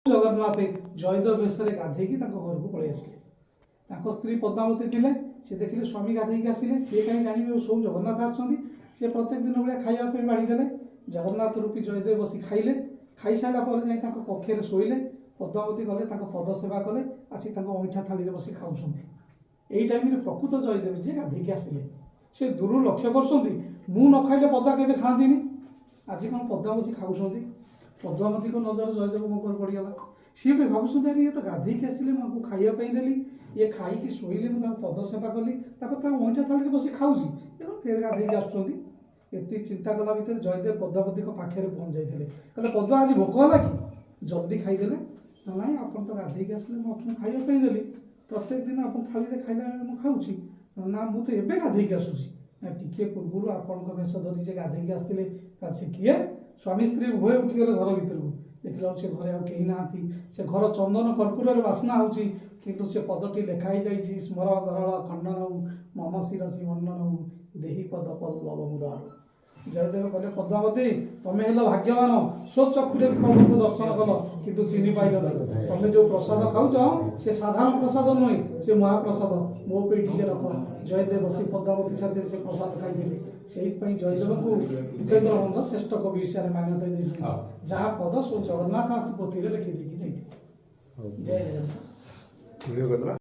ଜଗନ୍ନାଥ ଜୟଦେବ ବେଶରେ ଗାଧେଇକି ତାଙ୍କ ଘରକୁ ପଳେଇ ଆସିଲେ। ତାଙ୍କ ସ୍ତ୍ରୀ ପଦ୍ମାବତୀ ଥିଲେ। ସେ ଦେଖିଲେ ସ୍ୱାମୀ ଗାଧେଇକି ଆସିଲେ। ସିଏ କାହିଁ ଜାଣିବେ ସବୁ ଜଗନ୍ନାଥ ଆସୁଛନ୍ତି। ସିଏ ପ୍ରତ୍ୟେକ ଦିନ ଭଳିଆ ଖାଇବା ପାଇଁ ବାଢ଼ିଦେଲେ। ଜଗନ୍ନାଥ ରୂପୀ ଜୟଦେବ ବସି ଖାଇଲେ। ଖାଇସାରିଲା ପରେ ଯାଇ ତାଙ୍କ କକ୍ଷରେ ଶୋଇଲେ। ପଦ୍ମାବତୀ ଗଲେ, ତାଙ୍କ ପଦ ସେବା କଲେ, ଆସି ତାଙ୍କ ଅଇଁଠା ଥାଳିରେ ବସି ଖାଉଛନ୍ତି। ଏଇ ଟାଇମ୍ରେ ପ୍ରକୃତ ଜୟଦେବ ଯିଏ ଗାଧେଇକି ଆସିଲେ, ସେ ଦୂରରୁ ଲକ୍ଷ୍ୟ କରୁଛନ୍ତି, ମୁଁ ନ ଖାଇଲେ ପଦ୍ମା କେବେ ଖାଆନ୍ତିନି, ଆଜି କ'ଣ ପଦ୍ମାବତୀ ଖାଉଛନ୍ତି। ପଦ୍ମାବତୀଙ୍କ ନଜର ଜୟଦେବଙ୍କ ଉପରେ ପଡ଼ିଗଲା। ସିଏ ବି ଭାବୁଛନ୍ତି, ଆରେ ଇଏ ତ ଗାଧେଇକି ଆସିଲେ, ମୁଁ ଆକୁ ଖାଇବା ପାଇଁ ଦେଲି, ଇଏ ଖାଇକି ଶୋଇଲେ, ମୁଁ ତାଙ୍କୁ ପଦ ସେବା କଲି, ତାପରେ ତାଙ୍କ ଅଇଁଠା ଥାଳିରେ ବସି ଖାଉଛି, ଏବଂ ଫେର ଗାଧେଇକି ଆସୁଛନ୍ତି। ଏତିକି ଚିନ୍ତା କଲା ଭିତରେ ଜୟଦେବ ପଦ୍ମାବତୀଙ୍କ ପାଖରେ ପହଞ୍ଚି ଯାଇଥିଲେ। କହିଲେ, ପଦ୍ମା, ଆଜି ଭୋକ ହେଲା କି ଜଲ୍ଦି ଖାଇଦେଲେ? ନା, ନାଇଁ, ଆପଣ ତ ଗାଧେଇକି ଆସିଲେ, ମୁଁ ଆପଣଙ୍କୁ ଖାଇବା ପାଇଁ ଦେଲି, ପ୍ରତ୍ୟେକ ଦିନ ଆପଣ ଥାଳିରେ ଖାଇଲା ବେଳେ ମୁଁ ଖାଉଛି। ନା, ମୁଁ ତ ଏବେ ଗାଧେଇକି ଆସୁଛି। ନା, ଟିକିଏ ପୂର୍ବରୁ ଆପଣଙ୍କ ବେଶ ଧରି ଯେ ଗାଧେଇକି ଆସିଥିଲେ, ତାହେଲେ ସେ କିଏ? ସ୍ୱାମୀ ସ୍ତ୍ରୀ ଉଭୟ ଉଠିଗଲେ ଘର ଭିତରକୁ। ଦେଖିଲା ବେଳକୁ ସେ ଘରେ ଆଉ କେହି ନାହାନ୍ତି। ସେ ଘର ଚନ୍ଦନ କର୍ପୂରରେ ବାସ୍ନା ହେଉଛି, କିନ୍ତୁ ସେ ପଦଟି ଲେଖା ହେଇଯାଇଛି, ସ୍ମର ଗରଳ ଖଣ୍ଡନ ମମ ଶିରସି ମଣ୍ଡନ ଦେହି ପଦ ପଲ୍ଲବ ମୁଦାର। ଜୟଦେବ କହିଲେ, ପଦ୍ମାବତୀ, ତମେ ହେଲ ଭାଗ୍ୟବାନ, ସ୍ୱଚକ୍ଷୁରେ ପ୍ରଭୁଙ୍କୁ ଦର୍ଶନ କଲ କିନ୍ତୁ ଚିହ୍ନି ପାଇଲ ନାହିଁ। ତମେ ଯୋଉ ପ୍ରସାଦ ଖାଉଛ, ସେ ସାଧାରଣ ପ୍ରସାଦ ନୁହେଁ, ସେ ମହାପ୍ରସାଦ। ମୋ ପାଇଁ ଟିକେ ରଖ। ଜୟଦେବ ବସି ପଦ୍ମାବତୀ ସାଥିରେ ସେ ପ୍ରସାଦ ଖାଇଥିଲେ। ସେଇଥିପାଇଁ ଜୟଦେବଙ୍କୁ ଉପେନ୍ଦ୍ର ଭଞ୍ଜ ଶ୍ରେଷ୍ଠ କବି ହିସାବରେ ମାନ୍ୟତା ଦେଇଛନ୍ତି, ଯାହା ପଦ ସବୁ ଜଗନ୍ନାଥ ଆସି ପୋଥିରେ ଲେଖି ଦେଇକି ଯାଇଥିଲେ। ଜୟ ଜଗନ୍ନାଥ। ଭିଡ଼ିଓ କରିଦେବା।